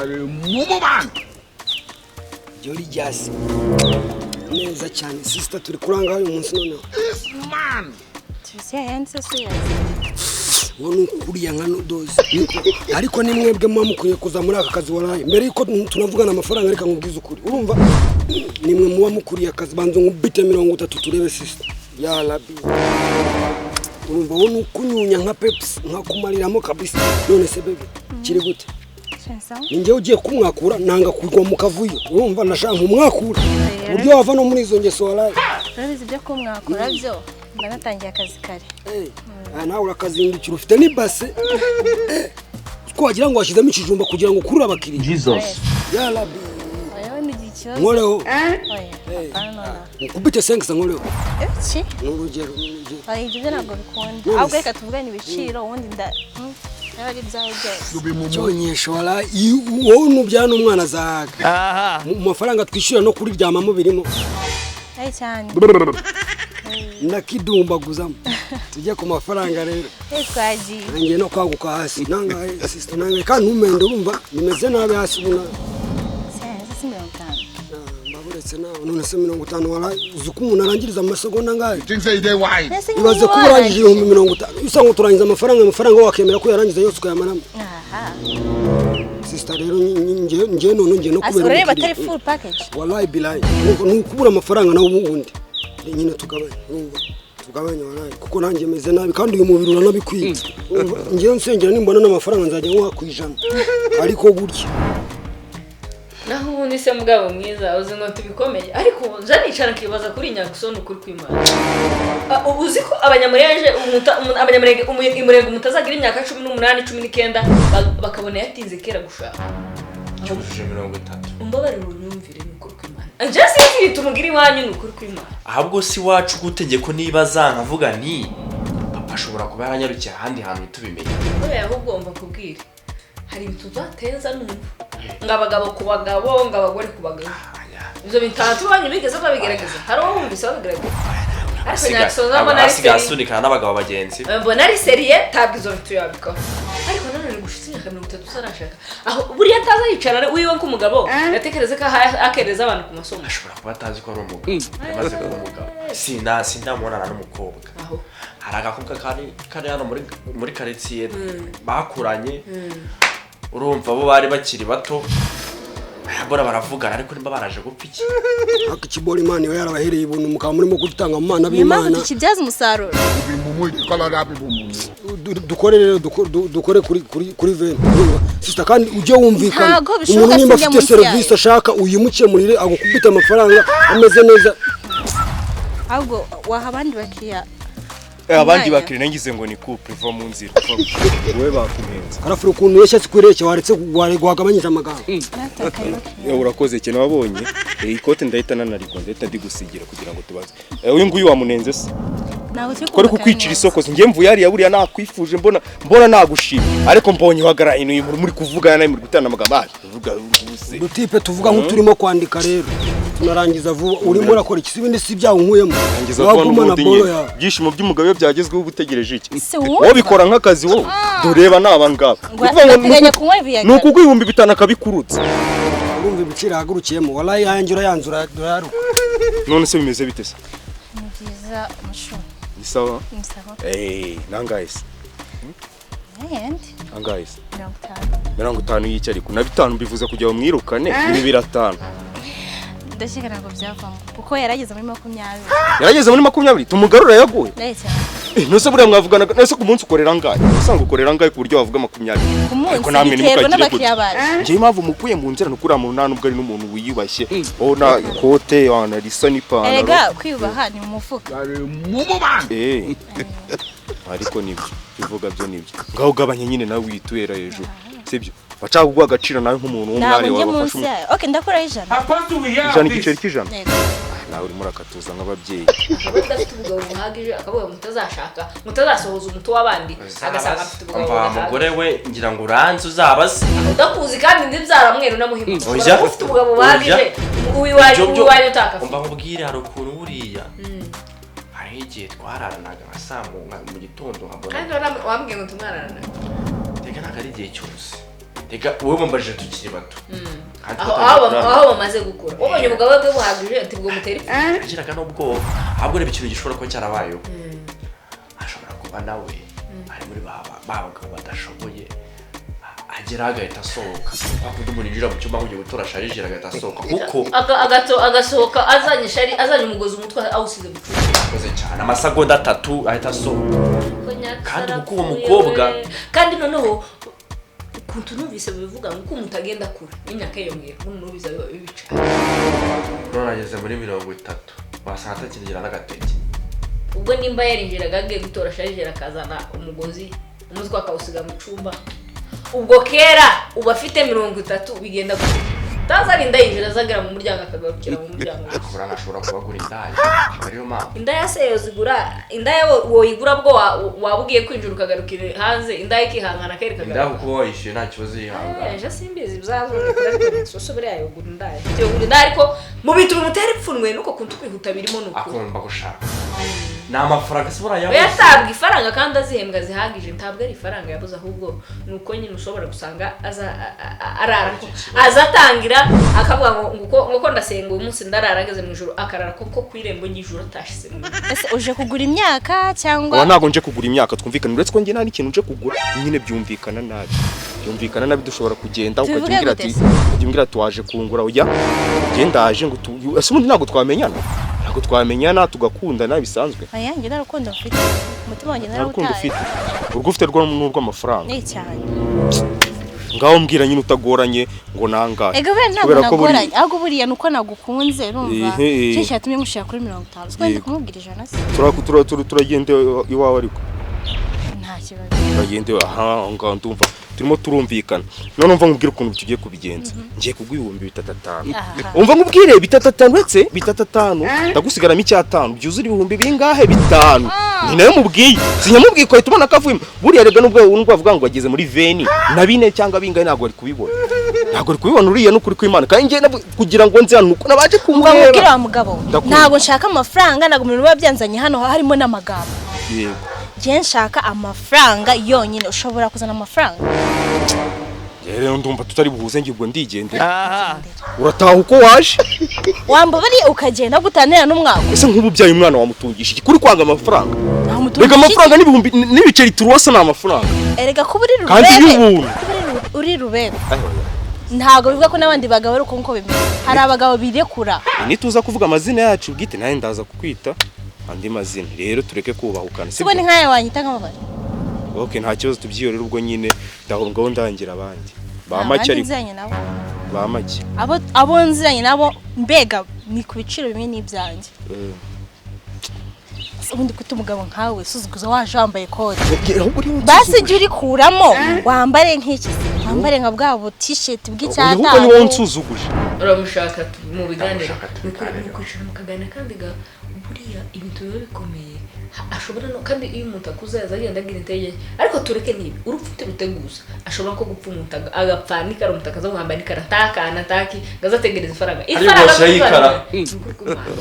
Mumu man. Jolly Jazz neza cyane, sister. Turi kuranga uyu munsi noneho. This man. Tuzi yahenze se yazi. Ngo ni ukuriya nka nodozi. Ariko ni mwebwe muba mukwiye kuza muri aka kazi waraye mbere yuko tunavugana amafaranga. Reka nkubwize ukuri, urumva, nimwe muba mukuriye akazi. Banza nkubite 30 turebe, sister. Ya Rabbi, urumva, wowe ni ukunyunya nka Pepsi, nkakumariramo kabisa. None se baby, kiri gute? Sawa. Ni njyewe ugiye kumwakura, nanga kugwa mu kavuyo. Urumva, nashaka nkumwakura uburyo wava no muri izo ngeso waraye. Urabizi, ibyo kumwakura byo mba natangiye akazi kare. Eh, aha nawe urakazindukira ufite n'ibase. Ko wagira ngo washyizemo ikijumba kugira ngo ukurure abakiriya. Jesus. Ya Rabbi. Oya, we nugira ikibazo. Nkoreho. Oya, apana nonaha. Ukubite senkisa nkoreho. Iki? Ni urugero, ni urugero. Oya, ibyo byo ntabwo bikunda. None Ahubwo se- reka tuvugane ibiciro, ubundi nda niba ari ibyawe byose. You be mumu. Cyonyesha wala, wowe nubyara n'umwana azahaga. Aha. Mu mafaranga twishyura no kuriryamamo birimo. Ari cyane. Ndakidumbaguzamo. Tujye ku mafaranga rero. Eh, twagiye. Nangiye no kwaguka hasi. Nangahe, sister? Nangahe? Kandi ntumende, urumva bimeze nabi hasi ubu nabi. Se 50. Mbaburetse nawe. None se 50 wala, uzi ko umuntu arangiriza mu masegonda angahe? Think say they wise. Mbese nyine Ibaze ko urangije warangije. 50,000, usanga turangiza amafaranga wakemera ko yarangiza yose ukayamaramo. Aha. Sister, rero nge none ngiye no Ase kubera urareba umukiriya. atari full package. Wallahi bilahi, ni ukubura amafaranga nawe ubundi nyine tugabanye, urumva, tugabanye wallahi, kuko nanjye meze nabi kandi uyu mubiri uranabikwiye. Urumva, ngewe nsengera nimbona n'amafaranga nzajya nkuha ku 100, ariko gutya. Naho ubundi se mugabo mwiza, uzi ngo tubikomeye, ariko ubu nja nicara nkibaza kuri Nyakusoni, ukuri kw'Imana. Ah, uzi ko Abanyamurenge Abanyamurenge imurenge umutazagira imyaka 18, 19, bakabona yatinze kera gushaka. Cyujuje 30. Umbabarire unyumvire, ni ukuri kw'Imana, nje sinzi ibintu mugira iwanyu, ni ukuri kw'Imana. Ahubwo si iwacu gute? Ko niba zankavuga nti papa ashobora kuba yaranyarukiye ahandi hantu ntitubimenye. Oya, ahubwo umva kubwira, hari ibintu uzateza numva ngo abagabo ku bagabo, ngo abagore ku bagabo. Aya. Ibyo bintu iwanyu bigeze babigerageza? Hari uwo wumvise babigerageza? Ariko Nyakusoni mbona ari Asigaye sérieux. asunikana n'abagabo bagenzi be. Mbona ari sérieux, ntabwo izo bintu yabikora. Ariko nanone gushitsa imyaka 30 utarashaka, aho buriya ataza yicara wiwe nk'umugabo, yatekereza ko akereza abantu ku masomo. Ashobora kuba atazi ko ari umugabo, yamaze kuba umugabo. Sindamubonana n'umukobwa. Aho. Hari agakobwa kari hano muri karitsiye bakuranye. Urumva, bo bari bakiri bato, mbona baravugana, ariko nimba baraje gupfa iki? Ariko ikibora, Imana iba yarabahereye ubuntu, mukaba murimo gutanga mu mana Niyo mpamvu b'Imana. tukibyaza umusaruro. You be mumu. You call other people mumu. Dukore rero, dukore kuri 20, urumva sister, kandi ujye wumvikana. Ntago bishoboka, Umuntu nimba sinjya afite munsi serivisi yayo. ashaka, uyimukemurire, agukubite amafaranga ameze neza. Ahubwo waha abandi bakiriya Abandi umwanya. bakiriya ngize ngo ni couple. Va mu nzira, wowe bakumenze. Karafura, ukuntu ureshya si kureshya, waretse wagabanyije amagambo. Natakaye bakiriya. Urakoze cyane. Wabonye ikote, ndahita nanarigwa, ndahita ndigusigira kugira ngo tubaze. Uyu nguyu wamunenze se? Ntabwo turi Ko ari kumvikana kukwicira neza. isoko? Njye mvuye hariya, buriya nakwifuje, mbona nagushima, ariko mbonye uhagarara hino muri kuvugana nawe, muri gutana amagambo, uvuga ubuse. Udutipe tuvuga nk'uturimo kwandika rero tunarangiza vuba. Urimo urakora iki? Si ibindi, si ibyaha unkuyemo? Rangiza vuba. Wagumana N'ubundi bolo nyine yawe. Ibyishimo by'umugabo iyo byagezweho, uba utegereje iki? Se wumva? Wowe bikora nk'akazi wowe, doreba n'aba ngaba. Ngo Ni ukuvuga ngo bateganya kunywa Viagra. Ni ukuguha 5000 akabikurutsa. Urumva ibiciro ahagurukiyemo, wallahi yanjye urayanzura, urayaruka. None se bimeze bite se? Ni byiza mushu. Ni sawa. Ni sawa. Nangahe se? Ayandi. Angahe se? 50. 50 y'iki? Ariko na bitanu mbivuze kugira ngo mwirukane, ni 5. Ndakeka ntabwo byavamo kuko yarageze muri 20. Yarageze muri 20, tumugarura yaguye. Ndaye cyane. Nose buriya mwavuganaga nese ku munsi ukorera angahe? Usanga ukorera angahe ku buryo wavuga 20? Ku munsi Ariko namwe biterwa ntimukagire n'abakiriya gutya. bacu. Njyewe impamvu mukuye mu nzira ni ukuriya muntu nta nubwo ari n'umuntu wiyubashye. Ubona ikote wana risa n'ipantaro. Erega kwiyubaha ni mu mufuka. Mumu man. Ariko nibyo bivuga byo nibyo. Ngaho ugabanye nyine nawe witubera hejuru, sibyo? Bacaka kuguha agaciro nawe nk'umuntu Ntabwo w'umwari njye wabafasha. munsi yayo. Okay, ndakuraho 100. Apostle, we hear 100, of igiceri this. cy'ijana. Yego. Nawe urimo urakatuza nk'ababyeyi. Akaba adafite ubugabo buhagije, akavuga ngo mutazashaka, mutazasohoza umuti w'abandi, agasanga afite ubugabo Umva buhagije. mugore we, ngira ngo uranze uzabaze. Udakuzi kandi ndi byaramweru namuhima. Oya. Ushobora kuba ufite ubugabo buhagije, Oya. uwiwanyu Ibyo byo- uwiwanyu utakafite. Umva nkubwire, hari ukuntu buriya hariho igihe twararanaga nka saa mu gitondo nkabona Kandi wambwiye ngo tumwararana. Reka, ntabwo ari igihe cyose. Reka wowe mumbajije tukiri bato. Kandi Aho twatangiye aho kurarana. aho bamaze gukura, ubonye ubugabo bwe buhagije, ati bwo mutera ipfa. Yagiraga n'ubwoba. Ahubwo reba ikintu gishobora kuba cyarabayeho, ashobora kuba nawe ari muri ba bagabo badashoboye, ageraho agahita asohoka. Kwa kundi umuntu yinjira mu cyumba nk'ugiye gutora chargeur, agahita asohoka kuko Agasohoka azanye shari, azanye umugozi, umutwe awusize mu cyumba. Akoze cyane amasegonda 3 ahita asohoka. Kandi kuko uwo mukobwa- Kandi noneho ukuntu numvise bivuga ngo uko umuntu agenda akura n'imyaka yiyongera, noneho biza biba bica. None ageze muri 30, wasanga atakingira n'agatege. Ubwo nimba yarinjiraga agiye gutora chargeur, akazana umugozi, umutwe akawusiga mu cyumba, ubwo kera ubu afite 30, bigenda gute? Utazarinda yinjira, azagera mu muryango akagarukira mu muryango. Akabura ashobora kubagura indaya, akaba ariyo mpamvu. Indaya se yozigura? Indaya woyigura bwo waba ugiye kwinjira ukagarukira hanze, indaya ikihangana kereka? Indaya kuko wayishyuye nta kibazo, yihangana. Ejo simbizi bizazongera soso, buriya yogura indaya, yogura indaya, ariko mu bintu bimutera ipfunwe nuko kuntu kwihuta birimo nuko Akumva gushaka ni amafaranga se buriya oya yabuze? Atabwa ifaranga kandi azihembwa zihagije, ntabwo ari ifaranga yabuze, ahubwo ni uko nyine ushobora gusanga aza arara aza atangira akavuga ngo ko ndasenga uyu munsi ndarara ngeze mu ijoro, akarara koko ku irembo ry'ijoro atashyize mu ijoro. Ese uje kugura imyaka cyangwa? Oya, ntabwo nje kugura imyaka, twumvikana. Uretse ko njye nta n'ikintu nje kugura nyine, byumvikana nabi, byumvikana nabi. Dushobora kugenda ukajya Tubivuge umbwira gute ati se? Ukajya umbwira ati waje kungura. Oya, njye ndaje ngo ese ubundi ntabwo twamenyana? Ntabwo twamenyana tugakundana bisanzwe? Oya, njye nta rukundo mfite, umutima wanjye Nta rukundo narawutaye. ufite? Urwo ufite rwo ni urw'amafaranga? Ni cyane. Ngaho mbwira nyine utagoranye ngo nangahe. Ega buriya ntabwo Kubera ko nagoranye, ahubwo buriya ni uko nagukunze, urumva? Ehe. Cyo cyatumye mushyira kuri 50, siko ndi Yego. kumubwira 100 se? Turagenda iwawe ariko. Nta kibazo. Turagenda iwawe. Aha, aho ngaho ndumva turimo turumvikana. None umva nkubwire ukuntu tugiye kubigenza. Ngiye kuguha 3500. Aha. Umva nkubwire, 3500, uretse 35 ndagusigaramo icyatanu, byuzura ibihumbi bingahe? 5. Ni nayo mubwiye, sinyamubwiye ko ahita ubona ko avuyemo. Buriya rega nubwo avuga ngo ageze muri veni na bine cyangwa bingahe, ntabwo ari kubibona, ntabwo ari kubibona uriya, n'ukuri kw'Imana. Kandi njye kugira ngo nze hano nuko nabanje Umva nkubwire kumureba. wa mugabo we, Ndakumva. ntabwo nshaka amafaranga, ntabwo umuntu biba byanzanye hano harimo n'amagambo. Yego. Njye nshaka amafaranga yonyine. Ushobora kuzana amafaranga? Njye rero ndumva tutari buhuze, njye ubwo ndigendera, urataha uko waje. Wambabariye ukagenda gutanira n'umwaka. Ese nk'ubu ubyaye umwana wamutungisha iki kuri kwanga amafaranga? Ntamutungisha Reka, iki? amafaranga n'ibihumbi n'ibiceri turuwasa ni amafaranga. Erega kuba uri Kandi rubebe, y'ubuntu. kuba uri rubebe ntabwo bivuga ko n'abandi bagabo ari uko nguko bimeze. Hari abagabo birekura. Nituza kuvuga amazina yacu bwite, nawe ndaza kukwita andi mazina. Rero tureke kubahukana. Sibwo ni nk'aya wanyita nk'amabara. Okay, nta kibazo, tubyihorere. Ubwo nyine ndaho ngaho ndangira abandi ba Nta make. bandi Ariko nziranye nabo. ba make. Abo nziranye nabo mbega ni ku biciro bimwe n'ibyanjye. Ese ubundi kuta umugabo nkawe suzuguza waje wambaye kote, Ahubwo uri basi jya urikuramo wambare nk'iki se, wambare nka bwa bu t-shirt Ahubwo ni bw'icyatanu. wowe unsuzuguje. Uramushaka mu biganiro. Ndamushaka tubiganire. Ni ukwicara mukaganira, kandi ga buriya ibintu biba bikomeye. Ashobora no kandi iyo umuntu akuze aza agenda agira intege nke, ariko tureke nibi urupfu ruteguza, ashobora ko gupfa umuntu agapfa n'ikara, umuntu akaza guhamba n'ikara ntakana taki ngo azategereze ifaranga. Ariko washyiraho ikara. Ni ukuri kw'Imana.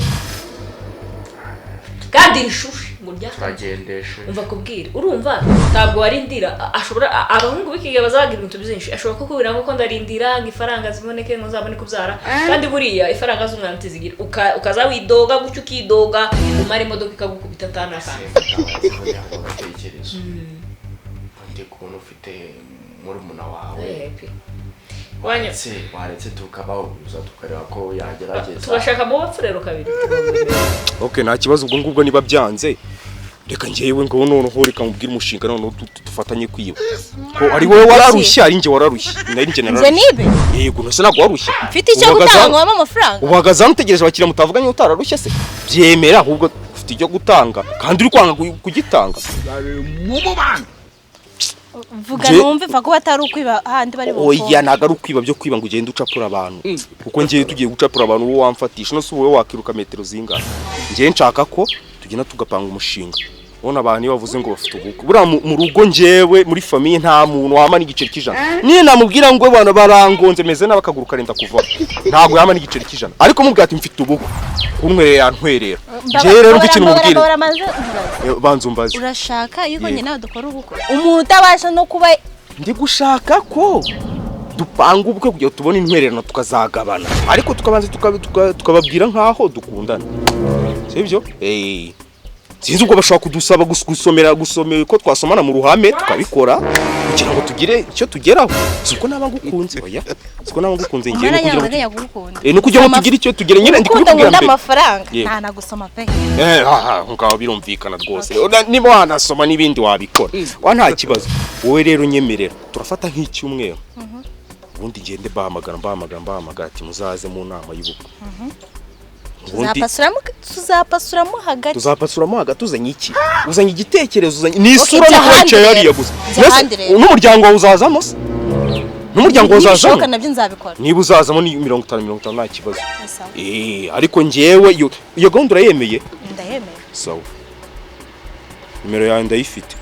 Kandi rishushe ngo rya Turagendeshe. Umva kubwira, urumva ntabwo warindira, ashobora abahungu b'ikigihe bazabagira ibintu byinshi, ashobora kukubwira ngo ko ndarindira ngo ifaranga ziboneke ngo nzabone kubyara, kandi buriya ifaranga z'umwana ntizigira. Ukaza widoga gutyo, ukidoga umara imodoka ikagukubita atanakana. Agatekerezo ndi kubona ufite murumuna wawe, waretse tukabahuza tukareba ko yagerageza. Tugashaka mu bapfurero kabiri. Okay, nta kibazo. Ubwo ngubwo niba byanze, reka njyewe ngo noneho reka mubwire umushinga, noneho dufatanye kwiba, ko ari wowe wararushye, ari njye wararushye, nari njye Nze nararushye. nibe? Yego, ntose ntabwo warushye? Mfite icyo gutanga ngo wampe amafaranga? Uhagaze hano utegereje abakiriya mutavuganye utararushye se? Byemera, ahubwo ufite icyo gutanga kandi uri kwanga kugitanga. Mumu man. Vuga numve, mva kuba atari ukwiba handi bari Oya, bufunge. ntabwo ari ukwiba byo kwiba ngo ugende ucapura abantu, kuko ngewe tugiye gucapura abantu wowe wamfatisha. No si wowe wakiruka metero zingana? Ngewe nshaka ko tugenda tugapanga umushinga. Ubona abantu iyo bavuze ngo bafite ubukwe, buriya mu rugo njyewe muri famille nta muntu wama n'igiceri cy'ijana. Niyo namubwira ngo abantu barangonze meze nabi akaguru karenda kuvaho, ntabwo yama n'igiceri cy'ijana. Ariko mubwira ati mfite ubukwe, kuntwerera yantwerera. Njyewe rero mva ikintu mubwira. Mbabara maze nkubaze. Banza umbaze. Urashaka yuko Yego. njye nawe dukora ubukwe, umuntu utabasha no kuba Ndi gushaka ko Dupanga ubukwe kugira ngo tubone intwererano tukazagabana, ariko tukabanza tukababwira nkaho dukundana, sibyo? Sinzi ubwo bashobora kudusaba gusomera gusomera ko twasomana mu ruhame, tukabikora kugira ngo tugire icyo tugeraho. Siko naba ngukunze, oya, siko naba ngukunze ngiye Umwana no kugira ngo ntabwo gukunda. No kugira ngo tugire icyo tugere nyine, ndi Gukunda kubikubwira nkunda mbere. amafaranga. Yego. Nta nagusoma pe. Aha ngaho birumvikana rwose. Niba wanasoma n'ibindi wabikora wa nta kibazo. Wowe rero nyemerera turafata nk'icyumweru, ubundi ngende bahamagara, mbahamagara, mbahamagara ati muzaze mu nama y'ubukwe. Ubundi Tuzapasuramo hagati. Tuzapasuramo hagati. Uzanye iki? Uzanye igitekerezo, uzanye ni isura, Jya no ahandi kwicaye rero. hariya gusa. Jya Mbese ahandi rero. n'umuryango wawe uzazamo se? N'umuryango wawe Nibishoboka uzazamo? nabyo nzabikora. Niba uzazamo ni 50 50, nta kibazo. Sawa. Ariko njyewe iyo gahunda urayemeye? Ndayemeye. Sawa, nimero yawe ndayifite,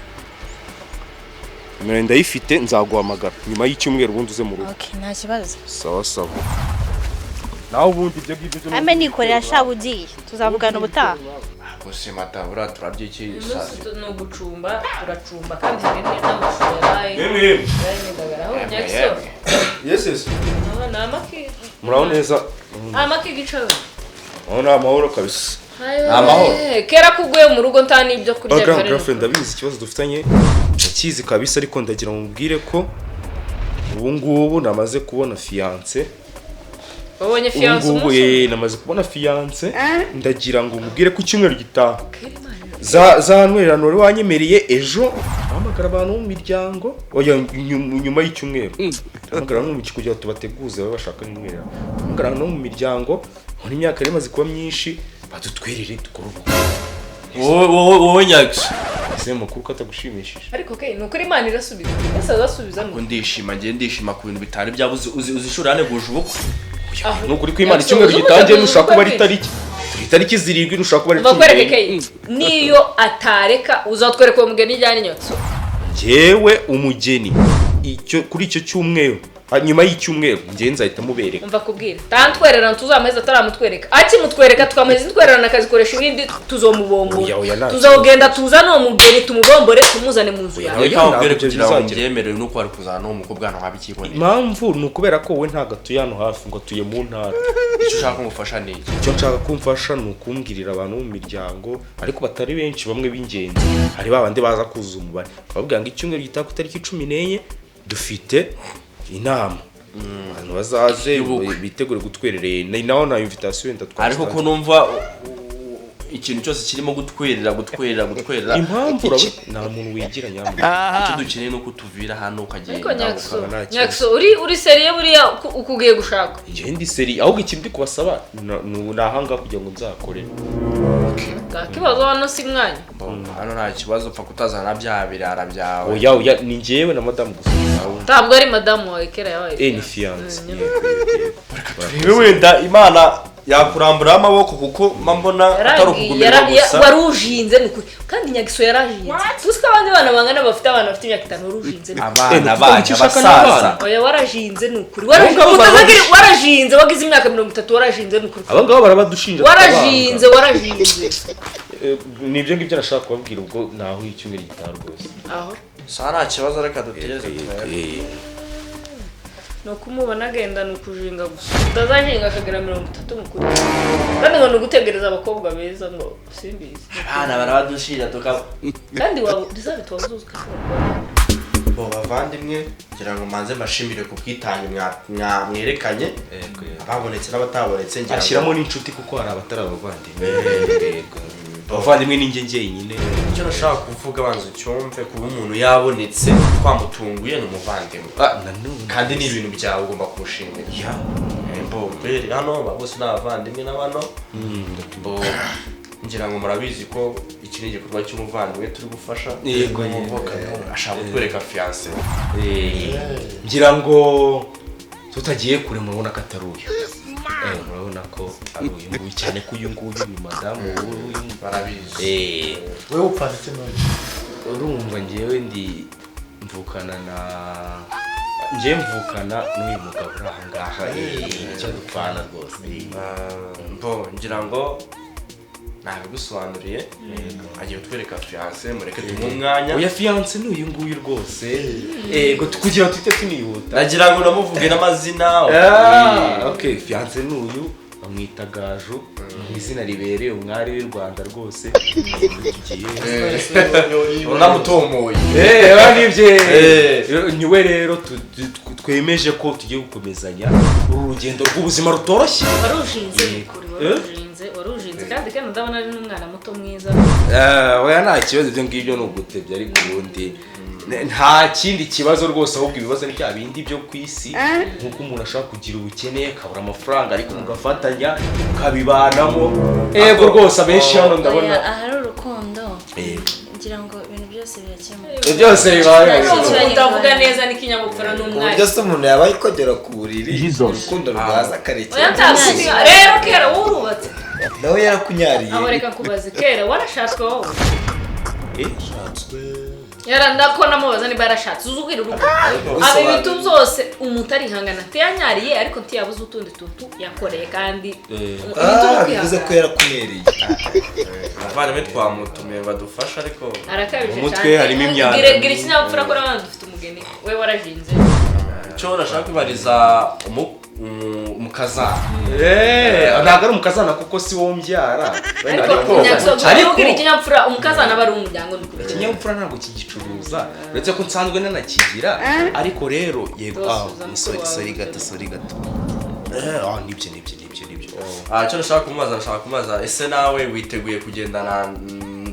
nimero yawe ndayifite, nzaguhamagara nyuma y'icyumweru, ubundi uze mu rugo. Okay, nta kibazo. Sawa sawa, nawe ubundi ibyo ngibyo byo Ame nikorera sha, ugiye tuzavugana ubutaha. Gusa matabura turabyiki. Umunsi ni ugucumba, turacumba kandi rimwe n'amashu yaraye. Yemwe, yemwe. Yaraye n'indagara. Aho Jackson. Yes. Ni amaki. Muraho neza. Amaki gicawe. Aho ni amahoro kabisa. Amahoro. Kera kuguye mu rugo nta n'ibyo kurya Background bihari. girlfriend, ndabizi ikibazo dufitanye ndakizi kabisa, ariko ndagira ngo mubwire ko ubu ngubu namaze kubona fiance. Wabonye Ubu fiance ngubu umunsi? namaze kubona fiance. Ndagira ngo mubwire ko icyumweru gitaha za ntwererano wari wanyemereye, ejo hamagara abantu bo mu miryango, oya, nyuma y'icyumweru hamagara abantu mu kugira ngo tubateguze babe bashaka n'intwererano, hamagara abantu bo mu miryango aho imyaka yari imaze kuba myinshi, badutwerere dukore ubukwe. Wowe, wowe, wowe Nyagisi. Ese ayo makuru ko atagushimishije? Ariko ke ni ukuri Imana irasubiza, ese azasubiza Ngo ndishima, ngiye ndishima ku bintu bitari byabuze. Uzi inshuro yaneguje ubukwe? Aho. Ni ukuri ko Imana Jackson, icyumweru uzi gitangiye, umuteguzi nushaka kuba ari ubukwe? tariki, turi tariki 7, nushaka kuba ari 10. Bakwereke ke niyo atareka uzatwereka uwo mugeni ijyanye inyotso. Njyewe umugeni icyo kuri icyo cyumweru, nyuma y'icyumweru njyewe nzahita mubereka. Umva kubwira tantwererana tuzamuheza ataramutwereka, akimutwereka tukamuheza intwererana akazikoresha ibindi, tuzomubombora. Oya, oya, nta Tuzogenda tuzane uwo mugeni, tumubombore, tumuzane mu nzu yawe. Oya, Reka nkubwire, ntabwo kugira ngo bizagera. mbyemerewe nuko wari kuzana n'uwo mukobwa hano nkabikibonera. Impamvu ni ukubera ko wowe ntabwo atuye hano hafi, ngo atuye mu ntara. Icyo ushaka ko ngufasha ni iki? Icyo nshaka ko umfasha ni ukumbwirira abantu bo mu miryango, ariko batari benshi, bamwe b'ingenzi, hari ba bandi baza kuzuza umubare, bababwira ngo icyumweru gitaha ku itariki 14 dufite inama, abantu bazaze Y'ubukwe. bitegure gutwerereye. Ni naho na invitation wenda Ariko ko twazitanze. numva ikintu cyose kirimo gutwerera, gutwerera, gutwerera. Impamvu nta muntu wigira nyamuneka. Icyo dukeneye ni uko tuvira hano ukagenda Ariko Nyakso, ukaba nta kibazo. Nyakso, uri sérieux buriya ukugiye gushaka? Njye ndi sérieux, ahubwo ikintu ndi kubasaba ni ahangaha kugira ngo nzakore. Nta kibazo, hano si mwanya. Hano nta kibazo, upfa kutazana bya birara byawe. Oya, oya, ni njyewe na madamu gusa. Ntabwo ari madamu wawe, kera yabaye. Ni fiance. Rero wenda Imana yakuramburaho amaboko, kuko mba mbona atari ukugumirwa gusa. Wari ujinze ni ukuri, kandi Nyagiso yarajinze. Tuzi ko abandi bana bangana bafite abana bafite imyaka 5, wari ujinze ni ukuri. Abana Eh, banyu icyo ushaka ni abasaza. abana. Oya, warajinze ni ukuri. Abo ngabo Warajinze, wagize imyaka 30, warajinze ni ukuri. Aba ngaba barabadushinja. Warajinze, warajinze. Ni ibyo ngibyo nashaka kubabwira, ubwo naho icyumweru gitaha rwose. Aho. Sa nta kibazo, reka dutegereze turebe. Ni ukumubona agenda ni ukujinga gusa, utazajinga akagera 30 mukuru, kandi ngo ni ugutegereza abakobwa beza, ngo simbizi. Abana barabadushinja tukaba Kandi waba bizabituba uzuzuka. Bo bavandimwe, ngira ngo manze mbashimire ku bwitange mwerekanye, ababonetse n'abatabonetse, ngira ngo Ashyiramo n'inshuti kuko hari abatari abavandimwe. Yego. Abavandimwe ni njye njyenyine. Icyo nashaka kuvuga, banza ucyumve: kuba umuntu yabonetse twamutunguye, ni umuvandimwe. Ah, nanone. Kandi ni ibintu byawe, ugomba kumushimira. Ya. Bo kweri hano ba bose ni abavandimwe n'abano. Bo ngira ngo murabizi ko iki ni igikorwa cy'umuvandimwe turi gufasha. Yego, yego. Ashaka kutwereka fiance. Ngira ngo tutagiye kure, murabona ko atari uyu. Murabona ko ari uyu nguyu, cyane ko uyu nguyu ni madamu w'uyu. Barabizi. Wowe upfana iki none? Urumva njyewe ndi mvukana na njyewe mvukana n'uyu mugabo uri aha ngaha, icyo dupfana rwose. Bo ngira ngo Nabigusobanuriye, agiye kutwereka fiancé, mureke tumuhe umwanya. Oya, fiancé ni uyu nguyu rwose. Ego, kugira ngo tuhite tunihuta. Nagira ngo namuvuge n'amazina. Ah, okay, fiancé ni uyu, bamwita Gaju, mu izina ribereye umwari w'i Rwanda rwose. Tugiye Unamutomoye. Eh, nibye. Eh. Niwe rero twemeje ko tugiye gukomezanya uru rugendo rw'ubuzima rutoroshye. Warujinze kuri, warujinze, warujinze, kandi kandi ndabona ari n'umwana muto mwiza. Eh, oya, nta kibazo, ibyo ngibyo ni ugutebya, ariko ubundi nta kindi kibazo rwose, ahubwo ibibazo ni bya bindi byo ku isi, nk'uko umuntu ashobora kugira ubukene, akabura amafaranga, ariko mugafatanya mukabibanamo. Ego rwose, abenshi hano ndabona. Oya, ahari urukundo Yego. ngira ngo ibintu byose birakemuka. Byose bibaye. Utavuga neza n'ikinyabupfura n'umwanya. Uburyo se umuntu yaba ayikogera ku buriri, urukundo rwaza Oya, akarekera? ntabwo rero kera wowe urubatse. Nawe yarakunyariye. Aho reka kubaza, kera warashatswe wowe? Eh? Yara ndako namubaza niba yarashatse, uzi ubwira urugo aba ibintu byose umuntu arihangana, ntiyanyariye ariko ntiyabuze utundi tuntu yakoreye kandi ibintu Ah, ni bivuze ko ukwihangana. yarakunyereye. Abavandimwe twamutumiye badufashe, ariko Arakabije Mu mutwe cyane. harimo imyanda. Gira ikinyabupfura ko n'abana dufite umugeni we warajinze. Icyo nashaka kwibariza umukazana. Eh, ntabwo ari umukazana kuko si wowe umbyara. Ariko Ariko ubwira ikinyabupfura, umukazana aba ari umuryango ni kubera. Ikinyabupfura ntabwo kigicuruza, uretse ko nsanzwe nanakigira, ariko rero yego, ah, Rwose uza ni sorry, mukuru sorry wawe. gato, sorry gato. Eh, ah, nibyo, nibyo, nibyo, nibyo. Ah, icyo nashaka kumubaza, ese nawe witeguye kugendana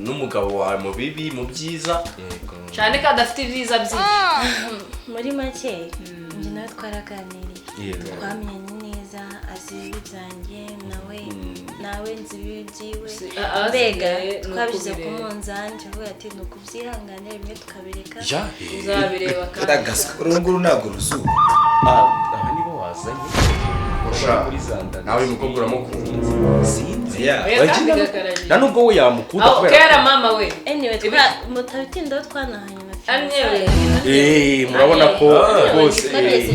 n'umugabo wawe mu bibi, mu byiza? Yego. Cyane ko adafite ibyiza byinshi. Muri make, njye nawe twaraganiriye. Yego. Twamenyanye neza, azi ibibi byanjye, nawe nzi ibibi byiwe. Ahasigaye Mbega ni twabishyize ku ukubireba. munzani, tuvuga ati ni ukubyihanganira bimwe tukabireka. Ya. Uzabireba kandi. Agaswa uru nguru ntabwo ruzuba. Ah, aba nibo wazanye? Usha, Muri za ndagasi. nawe uyu mukobwa uramukunda? Sinzi. Yeah. Oya, kandi Wagira- gakaraje. Nta nubwo we yamukunda Aho kubera kera mama we. Anyway, mutabitindaho, twanahanye na Anyewe. Eh, murabona ko rwose Twageze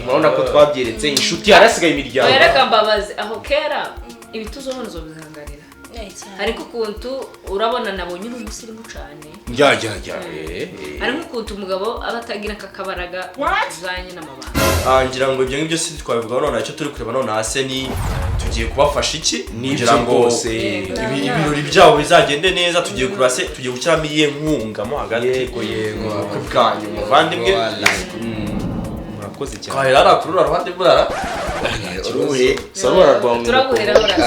murabona ko twabyeretse inshuti, harasigaye imiryango. Oya, reka mbabaze, aho kera ibituzobona uzobihanganira? Cyane. Ariko ukuntu urabona nabonye uri umusirimu cyane. Njya njya njya eh, eh. Hari nk'ukuntu umugabo aba atagira akakabaraga bijanye n'amabanga. Ah, ngira ngo ibyo ngibyo si twabivugaho none, icyo turi kureba none hasi ni tugiye kubafasha iki Nibyo kugira ngo rwose. Ibirori byabo bizagende neza. Tugiye kureba se tugiye gushyiramo iyihe nkunga mo hagati? Yego, yego. Ubukwe bwanyu, muvandimwe. Voilà. Murakoze cyane. Twahera hariya kuri ruriya ruhande burara. Uruhe? Saruhara rwa Turaguhera burara.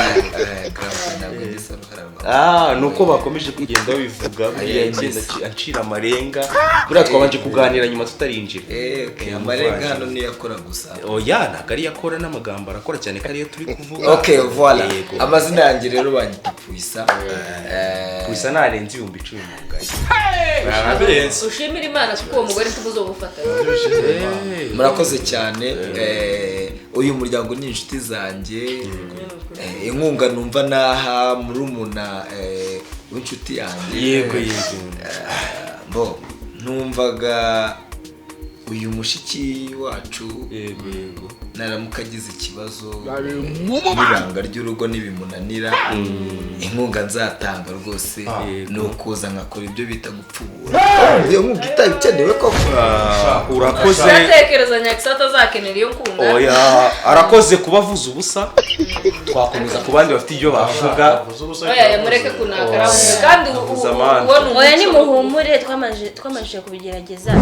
Ntabwo ndi saruhara rwawe. Ah, nuko bakomeje kugenda babivuga, buriya agenda acira amarenga, buriya twabanje kuganira nyuma tutarinjira. Eh, okay, amarenga hano niyo akora gusa. Oya, ntabwo ariyo akora, n'amagambo arakora cyane ko ariyo turi kuvuga. Okay, voilà. Yego. Amazina yanjye rero banyita Puisa. Gusa narenze 10,000 mu ngari. Birenze. Ushimire Imana kuko uwo mugore ntibuzogufata. Murakoze cyane. Uyu muryango ni inshuti zanjye. Inkunga numva naha murumuna w'inshuti yanjye. Yego, yego. Bo numvaga uyu mushiki wacu Yego, yego. naramuka agize ikibazo n'ibanga ry'urugo nibimunanira, inkunga nzatanga rwose ni ukuza nkakora ibyo bita gupfubura. Iyo nkunga itaba ikenewe koko. Urakoze. Uratekereza Nyakisa atazakenera iyo nkunga? Oya, arakoze kuba avuze ubusa, twakomeza ku bandi bafite ibyo bavuga. Oya, yamureke kunakara kandi Avuze amande. uwo ni Oya, umuco. nimuhumure, twamajije kubigerageza.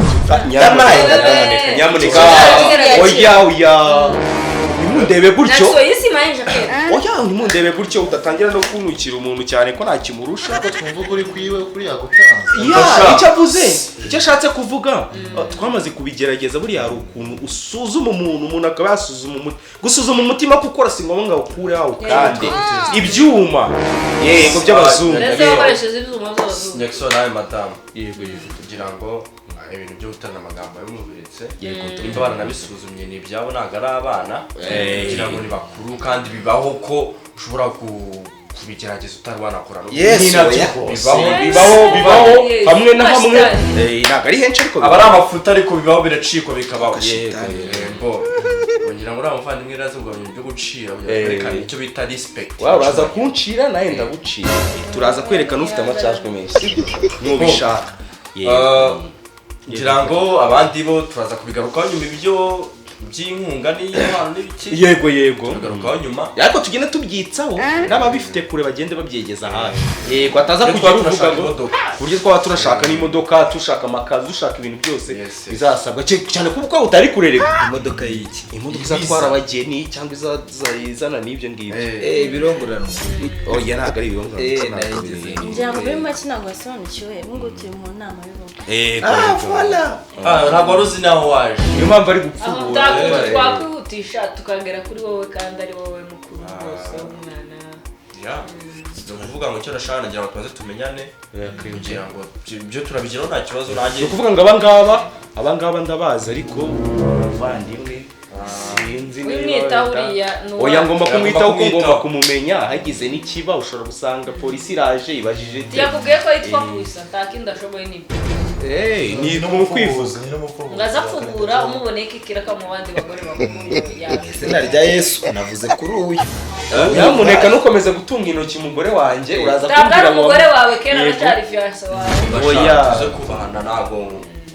Nyamuneka, nyamuneka, nyamuneka. Oya, oya, ntimundebe gutyo. Nyakisa yisimaye kera. Oya, ntimundebe gutyo, udatangira no kunukira umuntu cyane ko ntakimurusha. Twumva ukuri kwiwe kuri yagutanze. Ya, icyo avuze, icyo ashatse kuvuga, twamaze kubigerageza. Buriya hari ukuntu usuzuma umuntu, umuntu akaba yasuzuma umutima, gusuzuma umutima kuko ukora si ngombwa ngo ukure aho kandi ibyuma, yego, by'abazungu. Ndetse wakoresheje ibyuma by'abazungu. Nyakiso nawe madamu. Yego, yego. Kugira ngo ibintu byo gutana amagambo yabimuberetse. Yego. Nimba baranabisuzumye ni ibyabo, ntabwo ari abana. Eh. Kugira ngo ni bakuru, kandi bibaho ko ushobora kubigerageza utari wanakora Yes, Ni nabyo oya. rwose. Bibaho. Bibaho, bibaho. Yes. Hamwe na hamwe. Shitani. Eh, ntabwo ari henshi ariko Aba ari amafuta, ariko bibaho, biracikwa bikabaho. Shitani. Yego, bo ngira ngo uriya muvandimwe rero azi kugabanya ibyo Ndagucira werekana icyo bita respect. Wa uraza kuncira naye ndagucira. Turaza kwerekana ufite amacajwe menshi. Nubishaka. Ngira ngo abandi bo turaza kubigarukaho nyuma ibyo by'inkunga n'impano n'ibiki. Yego yego. Tugarukaho nyuma. Ariko tugende tubyitsaho n'ababifite kure bagende babyegeza hafi. Yego ataza kugira uvuga ngo buryo twaba turashaka n'imodoka, tushaka amakazu, dushaka ibintu byose bizasabwa cyane kuko utari kurereka. Imodoka y'iki? Imodoka izatwara abageni cyangwa izana n'ibyo ngibyo. Ibirongorano. Oya ntabwo ari ibirongorano. Ngira ngo muri make ntabwo wasobanukiwe, ngo turi mu nama y'ubukwe. Voilà. Ntabwo wari uzi naho waje. Niyo mpamvu ari gupfubura. Twakwihutisha tukagera kuri wowe kandi ari wowe mukuru rwose w'umwana. Si ukuvuga ngo icyo nashaka nagira ngo tubanze tumenyane kugira ngo ibyo turabigeraho nta kibazo nanjye. Ni ukuvuga ngo abangaba ndabazi ariko abavandimwe sinzi niba oya ngomba kumwitaho kuko ngomba kumumenya hagize n'ikiba ushobora gusanga polisi iraje ibajije ite. Yakubwiye ko yitwa Puisa nta kindi ashoboye n'ibyo. Ni ukwivuza. Ngaza pfubura umuboneye kikiraka mu bandi bagore bakuru. Izina rya Yesu navuze kuri uyu. Nyamuneka nukomeza gutunga intoki umugore wanjye uraza kumbwira ngo umugore wawe kera aracyari fiancé wawe. Oya tuze kubahana ntabwo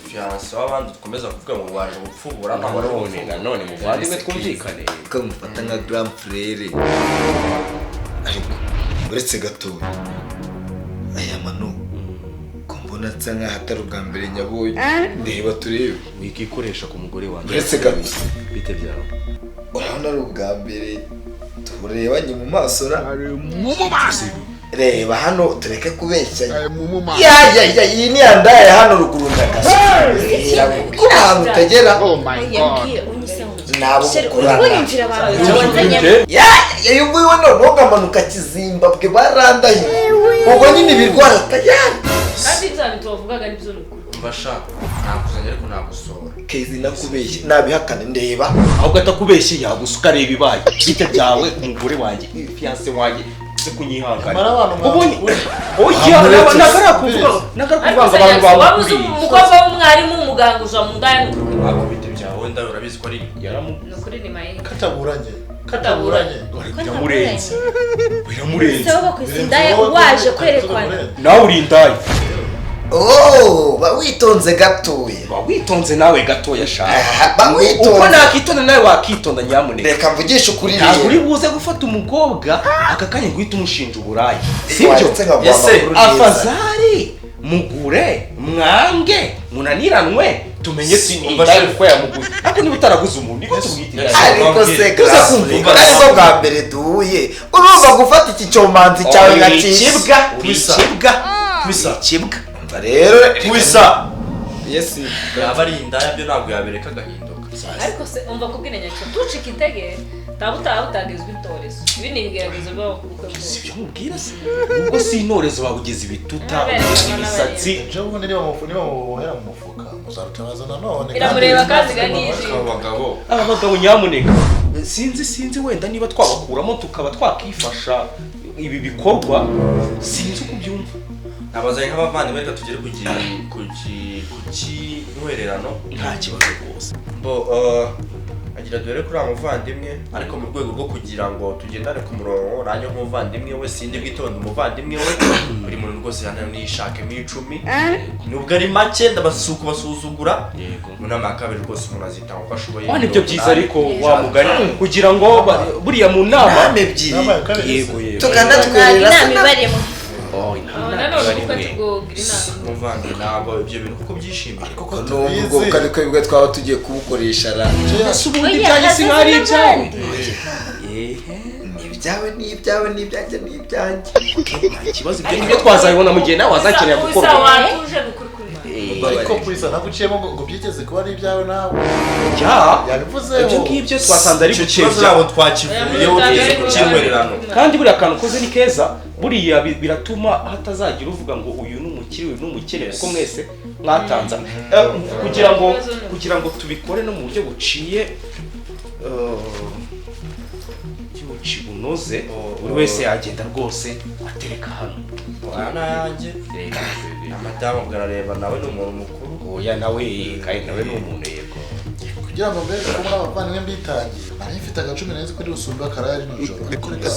fiancé w'abandi dukomeza kuvuga ngo waje gupfubura none muvandimwe twumvikane. Ko mufata nka grand frère. Ariko uretse gatoya aya manu mbona nsa nkaho atari ubwa mbere nyaboye. Ndeba turebe wikikoresha ku mugore wanjye. Uretse gato bite byawe urabona ari ubwa mbere turebanye mu maso ra. Reba hano tureke kubeshyanya. Ya iyi ni yandaya hano ruguru ndakasa. Ko ahantu utagera. Nabo gukurana. Ya uyu nguyu noneho ukamanuka Kizimbabwe barandaye. Ubwo nyine ibirwara tayari. Kandi ibyo bintu bavugaga nibyo nukuri. Mbasha nakuzanye ariko nagusohora. Kezi nakubeshye nabihakane ndeba. Ahubwo atakubeshye yagusuka reba ibaye. Bite byawe umugore wanjye fiancé wanjye se kunyihangana. Ubonye oya nagara kuvuga ngo abantu babuze umukobwa w'umwarimu umuganga uja mu ndaya nukuri. Ako bite byawe wenda urabizi ko ari yaramu. Nukuri ni mayi. Kataburanye. Biramurenze. Biramurenze. Se wowe kwisi waje kwerekwana. Nawe uri indaya. Oh, ba witonze gatoya. Ba witonze nawe gatoya shaka. Ba witonze. Uko nakitonda nawe wakitonda nyamuneka. Reka mvugishe ukuri rero. Ntabwo uri buze gufata umukobwa aka kanya guhita umushinja uburaya. Sibyo? Ese afazari mugure mwange munaniranwe tumenye sinda uko yamuguze. Ariko niba utaraguze umuntu niko tubwitira. Ariko se ariko bwa mbere duhuye urumva gufata iki cyomanzi cyawe gakibwa kibwa rero Puisa. Yes. Yaba ari indaya byo ntabwo yabereka agahinduka. Ariko se umva kubwira nyacyo tucika intege tabuta utagezwe itorezo. Ibi ni ibigeragezo bibaho ku bukwe bwose. Sibyo mubwira se. Ubwo si intorezo babugize ibituta, imisatsi. Ejo bundi niba mubohera mu mufuka muzarutabaza nanone. Biramureba kandi ganije. Abagabo. Aba bagabo nyamuneka. Sinzi wenda niba twabakuramo tukaba twakifasha ibi bikorwa sinzi uko byumva. Abazanye nk'abavandimwe reka tugere ku kinywererano nta kibazo rwose. Bo agira duhere kuri muvandimwe ariko mu rwego rwo kugira ngo tugendane ku murongo nanjye nk'umuvandimwe we sindi bwitonde umuvandimwe we buri muntu rwose nishakemo 10 nubwo ari make ndabasuka basuzugura. Yego. Mu nama ya kabiri rwose umuntu azitanga uko ashoboye. Wa nibyo byiza ariko wa mugani kugira ngo buriya mu nama ebyiri yego yego tukanatwerera inama ibariye mu muvandi ntabwo ibyo bintu kuko byishimiye kuko nubwo ariko bwo twaba tugiye kubukoresha ra ese ubundi ibyanjye si nk'ari ibyawe ni ibyawe ni ibyawe ni ibyanjye ni ibyanjye nta kibazo ibyo ngibyo twazabibona mu gihe nawe wazakenera gukorwa ariko Puisa naguciyemo ngo byigeze kuba ari ibyawe nawe yabivuze ibyo ngibyo twasanze ari gukebya ntabwo twakivuyeho tugeze ku kinywererano kandi buriya kantu ukoze ni keza buriya biratuma hatazagira uvuga ngo uyu ni umukire uyu ni umukene kuko mwese mwatanze kugira ngo tubikore no mu buryo buciye bunoze buri wese yagenda rwose atereka hano ana yanjye na madamu bwarareba nawe ni umuntu mukuru oya nawe kandi nawe ni umuntu yego Kugira ngo mbere ko muri abavandimwe mbitangiye. Nari mfite agacumi neza kuri rusumba karaya rino joro. Ariko reka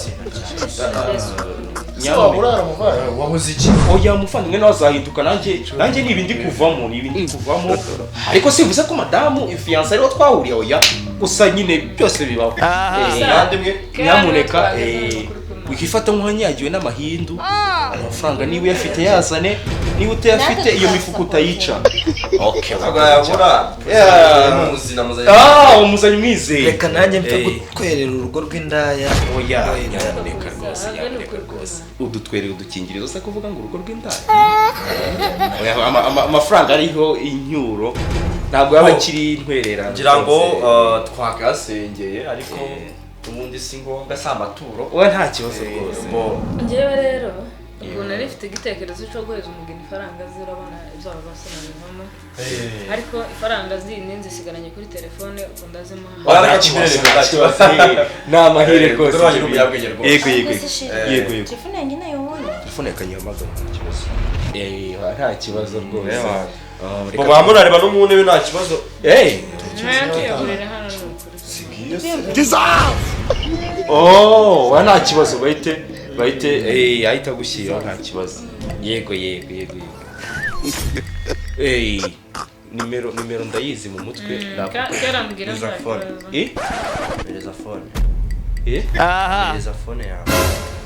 wabura muvandimwe. Wabuze iki? Oya muvandimwe nawe azahinduka nanjye ni ibindi kuvamo, ni ibindi kuvamo. Ariko sivuze ko madamu fiancé ariwo twahuriye oya. Gusa nyine byose bibaho. Muvandimwe nyamuneka wikifata nk'uwanyagiwe n'amahindu. Amafaranga niba uyafite yazane, niba utayafite iyo mifuka utayica. Okay, yabura. Ah, umuzanye umwizeye. Reka nanjye mfe gutwerera urugo rw'indaya. Oya, nyamuneka rwose, nyamuneka rwose. Udutwerera udukingirizo se kuvuga ngo urugo rw'indaya. Oya, amafaranga ariho inyuro ntabwo yaba akiri intwererano. Ngira ngo twakasengeye ariko ubundi si ngombwa si amaturo. Oya nta kibazo rwose. Njyewe rero ubwo nari mfite igitekerezo cyo guheza umugeni ifaranga zirabona ibyo basobanuramo. Ariko ifaranga zindi nzisigaranye kuri telefone ubwo ndazimuha. Oya nta kibazo. Ni amahire rwose. Yego yego. Yego yego. Telefone yanjye nayo ubonye. Telefone yakanyihamagara nta kibazo. Nta kibazo rwose. Baba murareba no mu ntebe nta kibazo. Oh, wa nta kibazo bahite ahita gushyira nta kibazo. Yego yego yego yego. Nimero ndayizi mu mutwe. Karambwira phone. Mereza phone. Mereza phone yawe.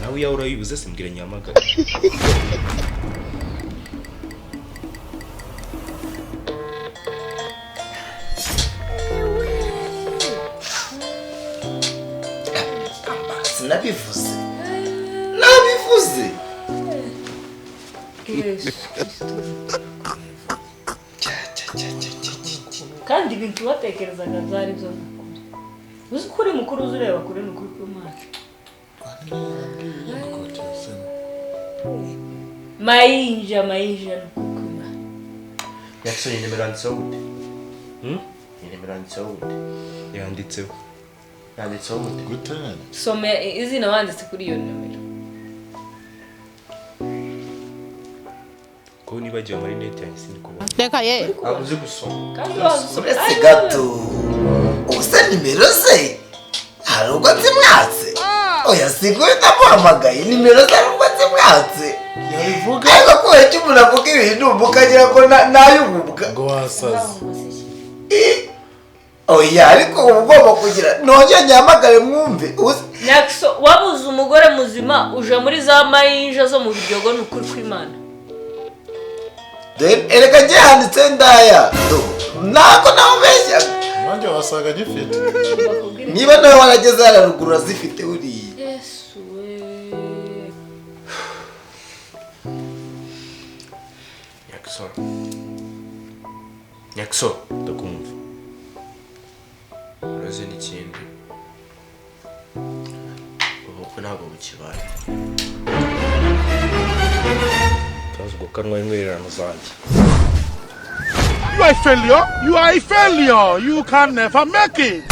Nawe yawe urayibuze simbwira nyamagana. Nabivuze. Nabivuze. Kandi ibintu watekerezaga byari byo mukuru. Uzi kuri mukuru uzureba kuri nukuri kw'Imana. Mayinja nukuri. Yatsonye nimero yanditseho gute? Nimero yanditseho gute? Yanditseho. Yanditseho gute? Gute? Some izina wanditse kuri iyo nimero. Ko nibagiwe amarinete yanjye sindi kubona. Reka ye. Abuze gusoma. Kandi wazusoma. Uretse gato. Ubuse nimero ze hari ubwo nzimwatse. Oya siguhita muhamagaye nimero ze hari ubwo nzimwatse. Yabivuga. Ariko kubera icyo umuntu avuga ibintu mukagira ngo nayububwa. Ngo wasaze. Oya ariko uba ugomba kugira nongere nyihamagare mwumve. Nyakso wabuze umugore muzima uje muri za mayinja zo mu biryogo ni ukuri kw'Imana. Erega njye handitse ndaya. Ntabwo nawe. Nanjye wasaga gifite. Niba nawe warageze hariya ruguru urazifite buriya. Yesu we. Nyakso. Nyakso ndakumva. Urazi n'ikindi. Ubukwe ntabwo bukibaye. Kibazo gukanwa intwererano zanjye. You are a failure. You are a failure. You can never make it.